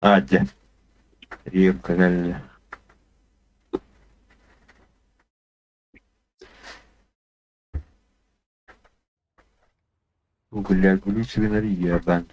Аа дьэ, Риемка кэллэ. Гуляй-гуляй ебан.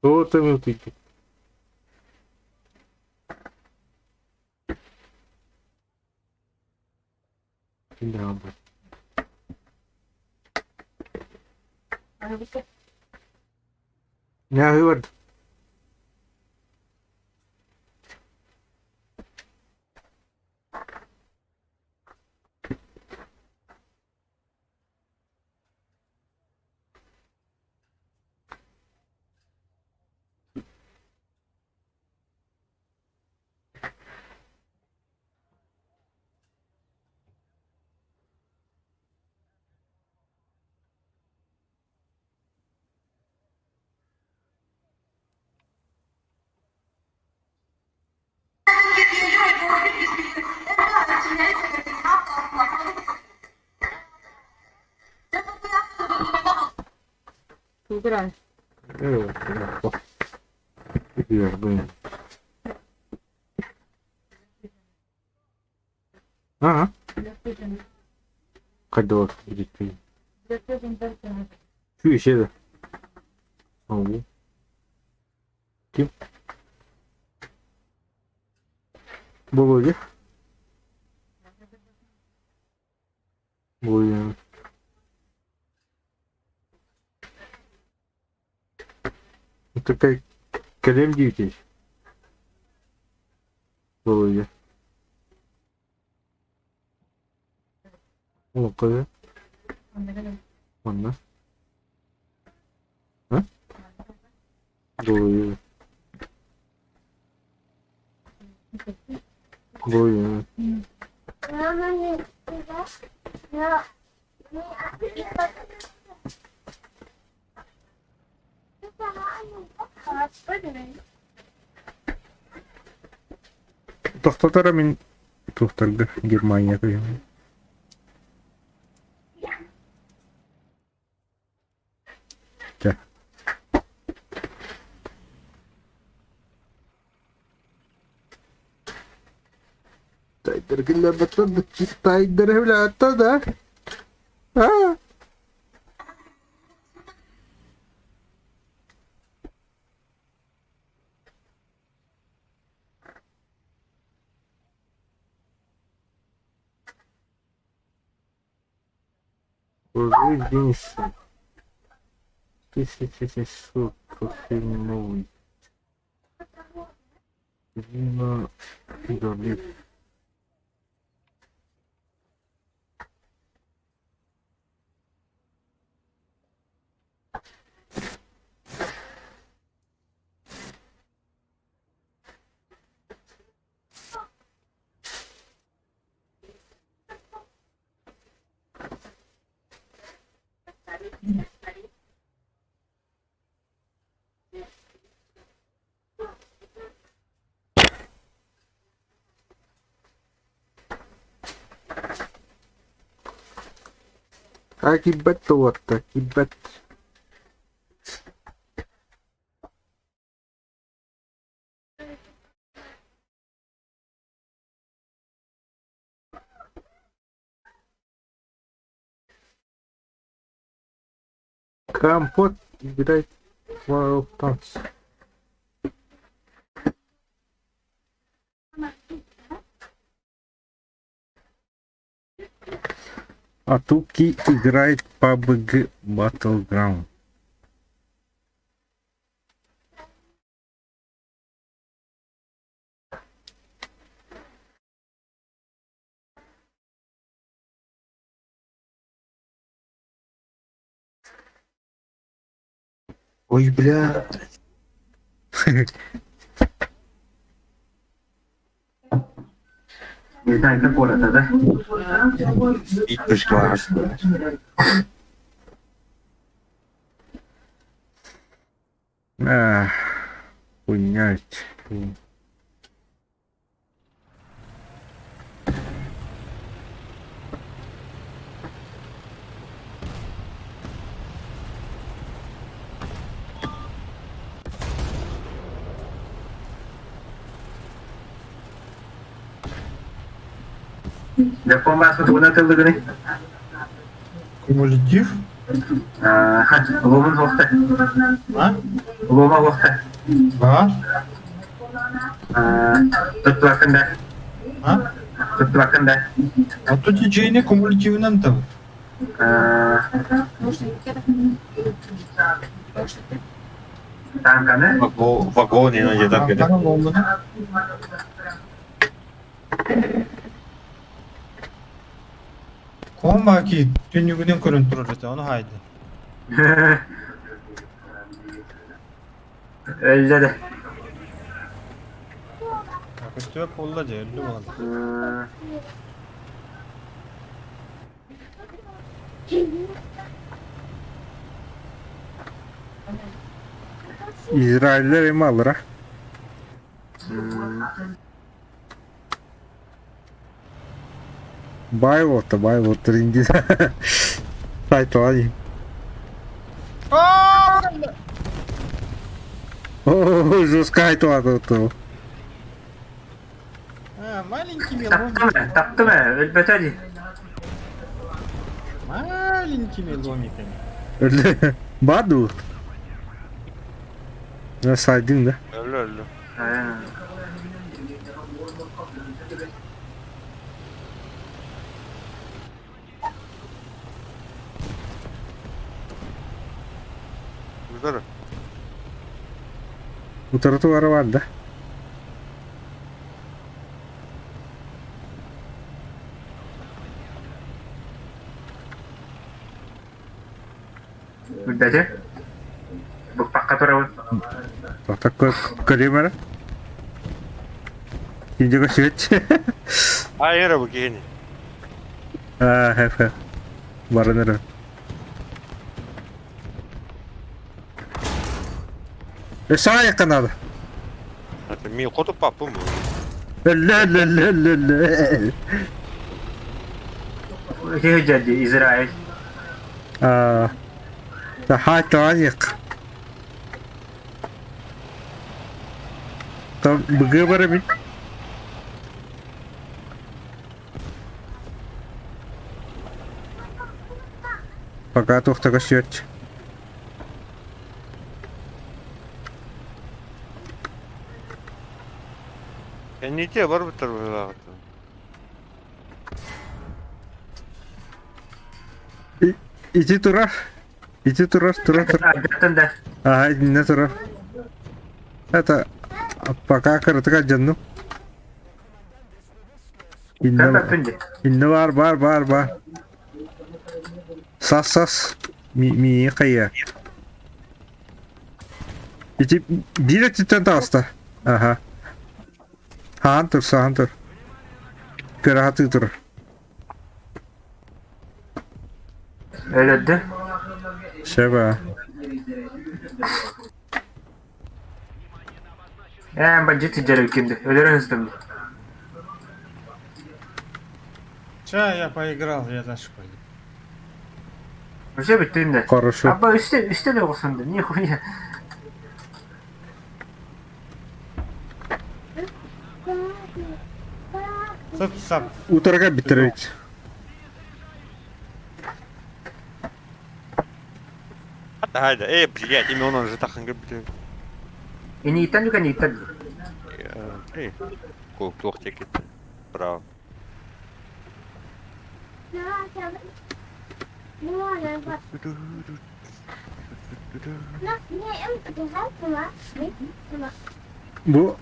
Кто там утыйдык? Нааһы барда. Аа? Хайдах Şu Ол. Ким? Володя. Володя. Это кэлем диэбитий? Володя. Олоххо Манна. А? Володя. Володя. Тохтотор мин туохтарга Германия кыһын. Чэ. Тайдары да? А? Уже 1700 новый. Вина долив. А кибет туотта, кибет. Компот играет в World of Tanks. Атуки играет в PUBG Battlegrounds. Ой, бля. Не знаю, как это, да? Итушка. Эх, хуйня. Дьоппуон бааспыт угунан тыллыгыный? Кумулятив? Луомун суохта. А? Луома уохта. А? Туттубаккын да? А? Туттубаккын да? А то течение кумулятивынан там. Тааҥканы? Вагон где-то. Там ломано. Комаки түннүгүнэн көрөн турар этэ, ону хаайды. Өллө да. Көстүбэт буолла дьэ, өллү буолла. Израильлер эми алыр а. Бай болта, бай болта инди. Сайталай. О, жестко айтылады то. А, маленькими Таптым ломиками. ээ, таптым ээ, өлбөтө дии. Маленькими ломиками. Баду. Сайдың да. Өллө өллө. Бүтэр. Утарату бар да. Өлбөтө. Букпакка турабын. Такой кремер. Индиго свет. Айыр бу киһини. А, хэ хэ. Барыныры. Саа надо. Это ми хоту папым бу. Өллө-өллө-өллө-өллө. Киһи дьэ Израиль. А, Хайталаник. Там БГ бар бит. Пока тухтага свет. Кэннити бар бутар бу. Ити турар. Ити турар, турар, турар. Ардаттан да. Ага, не турар. Это пока кырытыга жанну. Инне Көппүн дии. инне бар, бар, бар, бар. Сас, сас. Ми, ми кая. Ити бир өттүттэн таҕыста. Ага. Хаан тур, сахан тур. Кыраһатыы турар. Өлөрдү. Шеба. Ээ, бандит сылдьар кимди. Өлөрөн сытым. Ча, я поиграл, я дальше пойду. Вообще бүттүм да. Хорошо. Абба үстэ үстэ да оҕусунда. Нихуя. Сып сап. Утарга битеребит. Хайда, э, блядь, именно он же тахын көрбүтүм. Инииттэн дүкэн ииттэн. Э, туох диэки. Браво. Бу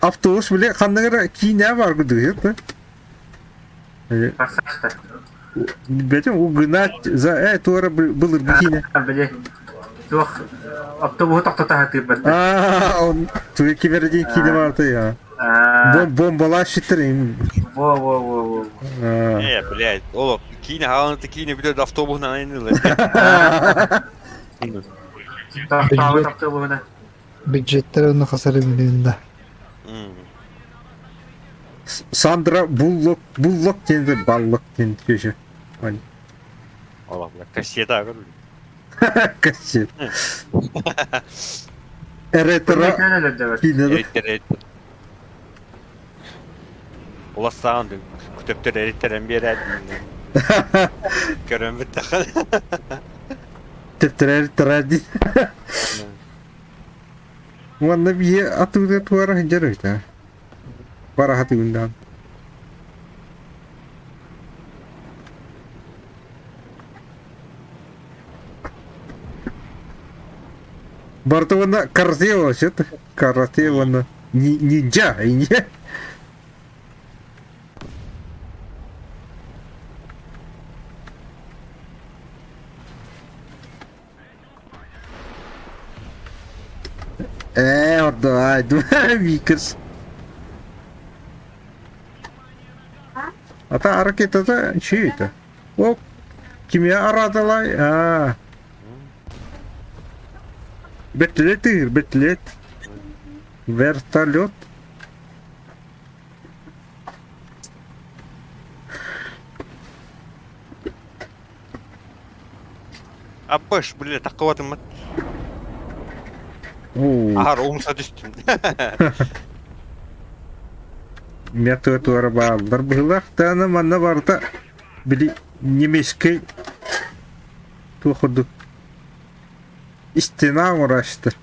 автобус бile ханнык эрэ киинэ бар курдук Форсажтар. Бэтим угнать за туора былыргы киинэ. Били туох автобуһу тохтото сатыырбат. Аа, он тугу кибердин киинэ барта я. Бомбалаащыттар им. Во во во во. Э, блядь, ол киинэ хааланты киинэ бүтэр автобуһунан айнылар. Тохтообут автобуһунан. Бюджеттер онно хасары билин да. Сандра Буллок, Буллок диэн Баллок диэн түөшө. Ола, бля, кассета көрүл. Кассет. Ретро киинэ. Ола саан күтөптөр эриттэрэн биэрээт. Көрөн бүттэхэ. Төптөрөр тради. Уонна биһи атыыга туора сылдьар эбит ээ. Бара сатыыбын даҕаны. Барыта уонна карате вообще-то. Карате уонна ниндзя, иньэ. Ээ, ордо, Викерс. Ата ракетата чьи это? О, кимия арадалай? А. Бэтлет, бэтлет. Вертолет. Аппаш, бля, таққыбатым. Аһар умса түстүм. Мятуа туора бааллар быһыылаах даҕаны манна барыта били немецкэй туох курдук стена оҥорооччутар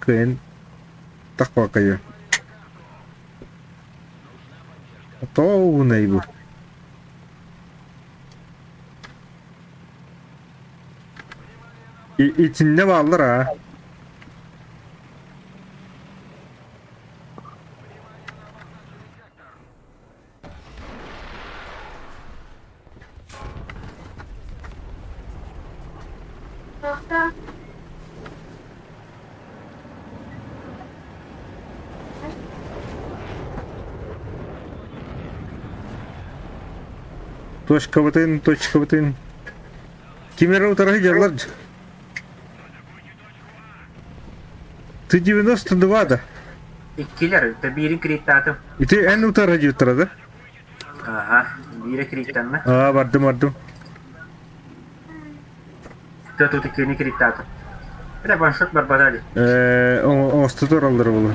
кыайан тахпакайа. Тоҕо уунай бу? Итиннэ бааллар аа. Точкабытын, точкабытын. Ким эрэ утары дьаллар. Ты 92 да? Иккилэр, да биирин кириттаатым. Ити эн утары дьуттара да? Аха, биирэ кириттанна. Аа, бардым, бардым. Ты тут иккини кириттаатым. Это ваншот барбата дии. Э, оҥосто тураллар буолуо.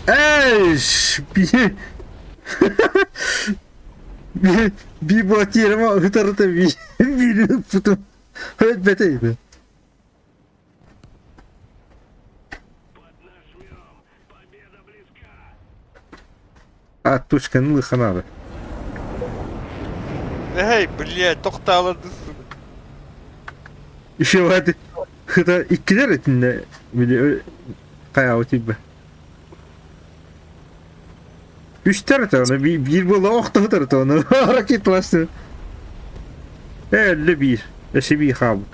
Эш! Би би би буотиерма ытарыта би бири ыппытым. Өлбөтөйбү. А тушканы лыханаары. Эй, блядь, тохтаалады. Еще хати хыта иккилер итиннэ били хайаабы тиийбэ. Үстэр этэ ону биир буола охтоһутар этэ ону ракеталасты. Ээ өллө биир. Өссө биир хаалбыт.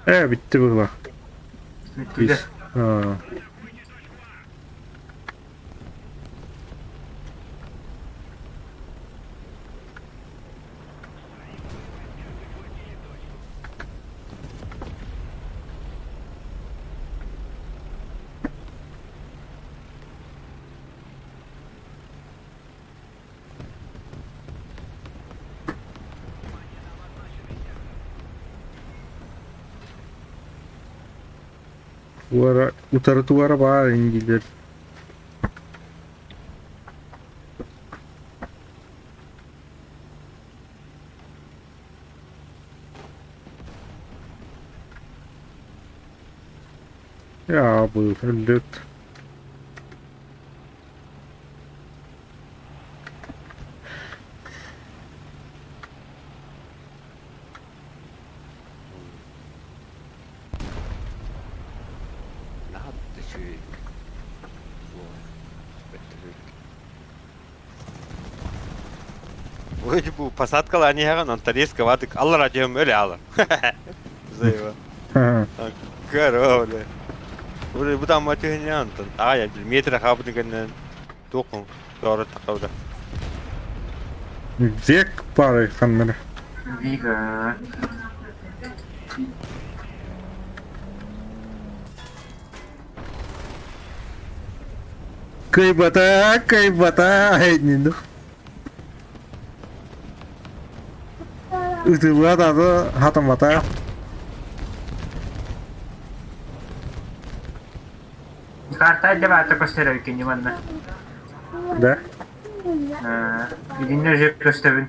Ээ бүттэ быһыылаах. Бүттүлэр. Аа. Туара, утары туара баар индилер. Я был лед. Наһаа да үчүгэй Вроде бы посадкалар аниһаҕын онтон ватык аллара диэм өлө аалар. Зайва. Короле. Вроде бу там түһүнэ онтон аҕай метр хаабытын кэннэн туоххун тоҕо таххабыта. Век пары ханнары. Вига. Кыйбата, кыйбата, айнину. Ытылла дады хатамата. Карта дебата көстөр кини манна. Да? Итиннэ уже көстөбүн.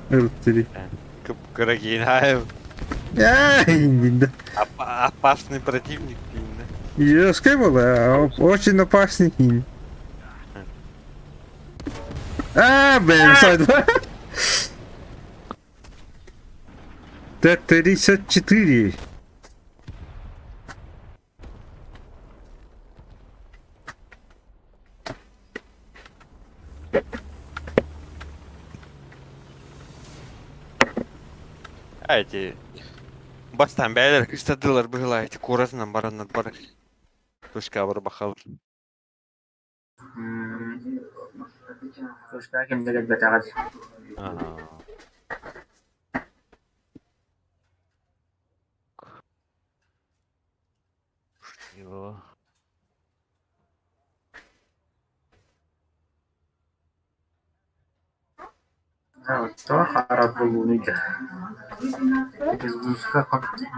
Ырыттыри. Кып-кыра киин Ай, Опасный противник кииннэ. Ёскай была, очень опасный кинь. А, блин, сайда. Т-34. А эти бастан бэйэлэр кыстадылар быһыылаах ити куоратынан бараннар бары Тушка барбахалар. Тушка кимдэ кэлбэтэҕэ Тоҕо хаарар буолууну дьэ Безгуска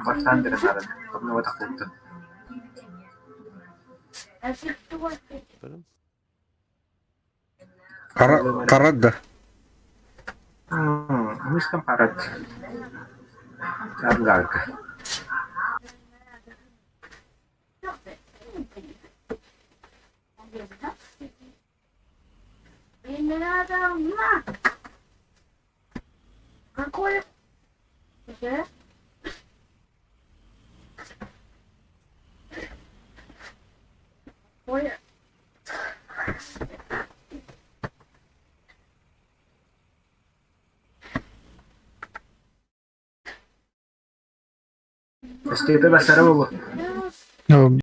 бастаан берэн баран хомнубатах буолтун Карат да. Слишком харат. Аргарка. Өстүөпэ бассара буолуо.